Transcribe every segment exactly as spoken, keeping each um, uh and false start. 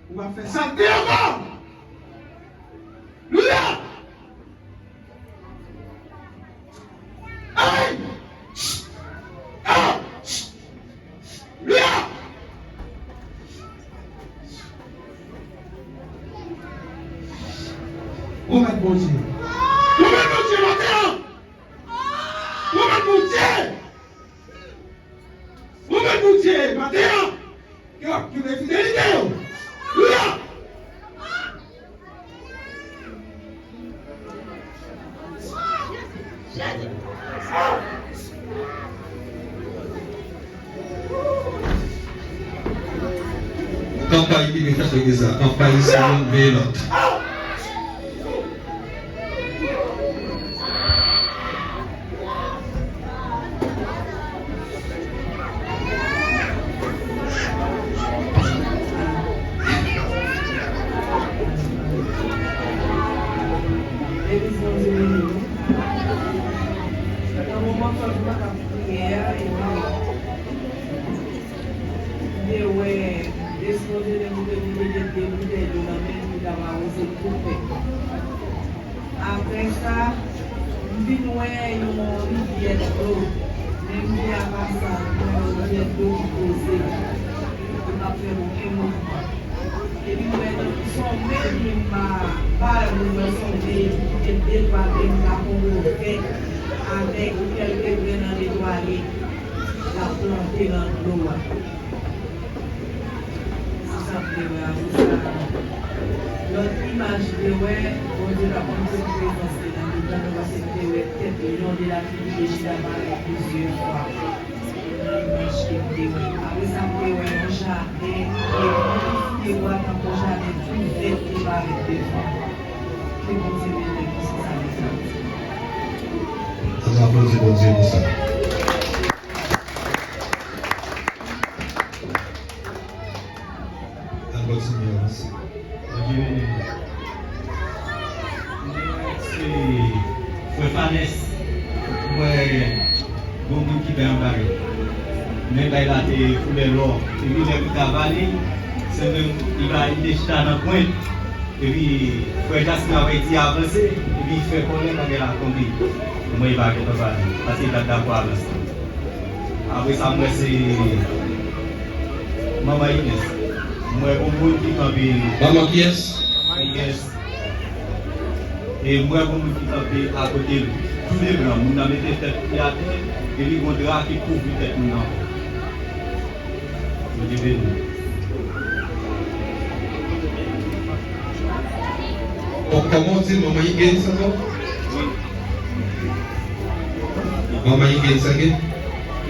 Ou va fè sa te ankò. Alelouya! Amen! Ah! Alelouya! Ou mèt Bondye. Ou mèt Bondye maten an. Ou mèt Bondye. Ou mèt Bondye maten an. Ke w ap kenbe fidelite w. Alelouya! Kanpay ki vin fèt legliz la, kanpay sa youn veye lòt. Legliz Bondye beni nou. Nan moman sa nou t ap priyè a, epi m te wè Espri Bondye te montre m te gen de boutèy dlo nan men l, li t ap awoze tout pèp. Apre sa, m vin wè yon rivyè dlo. Men m te apa sa, m wè yon rivyè dlo ki poze. Li p ap fè okenn mouvman. Epi m wè nan somèy li, m pa, m pa wè moun nan somèy li, ki te detwale, m pa konn ouvè avèk kèlke grenn an detwale, l ap plante nan dlo a. Se sa m te wè apre sa. Lòt imaj m te wè, Bondye t ap montre m prezans li nan mitan nou, paske m te wè tèt lyon de la tribi de Jida parèt plizyè fwa nan imaj ke m te wè. Apre sa, m te wè yon jaden, e moun ki te bwa tankou jaden tou vèt te parèt devan. Ke Bondye beni nou pou sa. Ann aplodi Bondye pou sa. Ann kontinye avanse. Bondye beni nou. Se frè Fanès. Mwen, gon moun ki fè yon bagay. Men bay la te koulè lò. Epi lè m ta pale, se menm li pa, li te chita nan kwen. Epi frè Jasmin ap di avanse, epi fè kòlè bagay la tonbe. Mwen, li pa gentan pale, paske li pa t dakò avans lan. Apre sa, m wè se Manman Ines. M wè gon moun ki kanpe. Manman kiyès? Ines. E m wè gon moun ki kanpe akote l. Tou de blan, moun nan mete tèt li atè, epi gon dra ki kouvri tèt moun nan. Bondye beni. Kò-, kòman w di l, manman Higgins ankò? Wi. Manman Higgins, ok.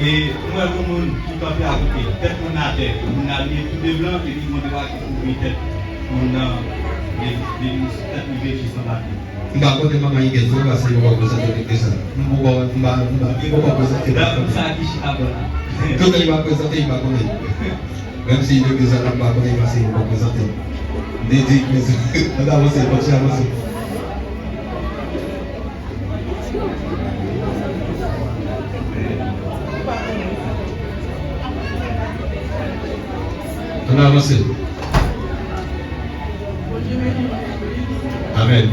E mwen, gon moun ki kanpe akote, tèt moun atè, moun nan abiye tou de blan, epi gon dra ki kouvri tèt moun nan, de, de, tèt li jis anba pye. M pa konnen manman Higgins non, paske li poko prezante legliz la. M poko, m pa, m pa, li poko prezante legliz la. Sa ki chita bò la. Toutan li pa prezante, li pa konnen. Menm si legliz la, m pa konnen, paske li poko prezante. M te di, men, ann avanse, kontinye avanse. Ann avanse. Amèn.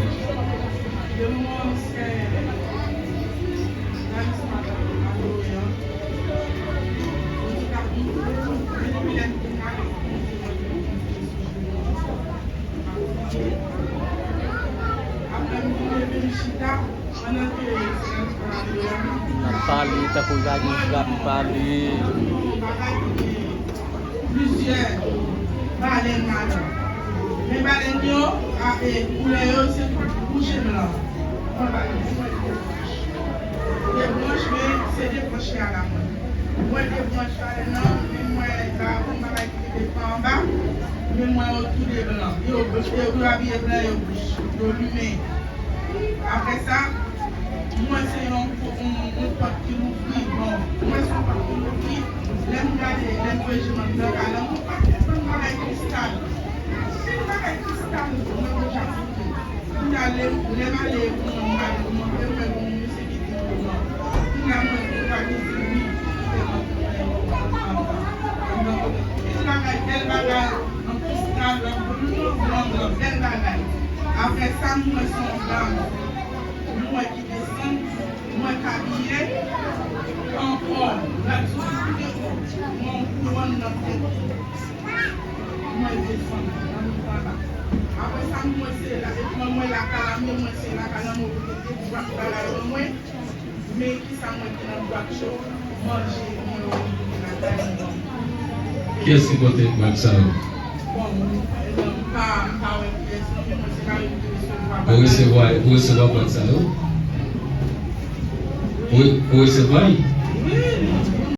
N ap pale tankou Zagi Frap pale. Plizyè balèn ladan. Men balèn yo, a, e, koulè yo, se wouj e blan. Mwen pa gen de branch, men se de branch ki alamòd. Mwen de branch balèn nan, men mwen pa yon bagay ki rete pa anba, men mwen yo tou de blan. Yo, yo, yo abiye blan, yo wouj, yo limen. Apre sa, m wè se yon, yon, yon pòt ki louvri. Bon, m wè se yon pòt ki louvri. Lè m gade, lè m voye je m anndan kalanm, yon pakèt bann bagay kristal. Anpil bagay kristal, mwen deja site. Kounye a, lè, lè m ale pou mwen, m ale pou mwen, m wè yon mesye ki di m non. Kounye a, m wè yon bagay ki di wi, ki te nan anba. Anpil bagay, bèl bagay, an kristal, an Yon bèl bagay. Apre sa, m wè se yon dam. M wè ki desann. M wè k abiye an ò. Gad sou figi. M wè yon kouwòn nan tèt li. M wè l desann nan mitan la. Apre sa, m wè se la. Epi mwen, m wè lakalanmye, m wè se lakalanmye pou te debwat bagay ban mwen. Men kisa mwen gen nan bwat yo, manje mwen yo ki te lakay mwen. Kiyès ki pote bag sa yo? Bon, m pa, m pa wè kiyès non, men mwen se pa yo ki te resevwa bagay. Ou resevwa, ou resevwa bag sa yo? Ou re- ou resevwa l?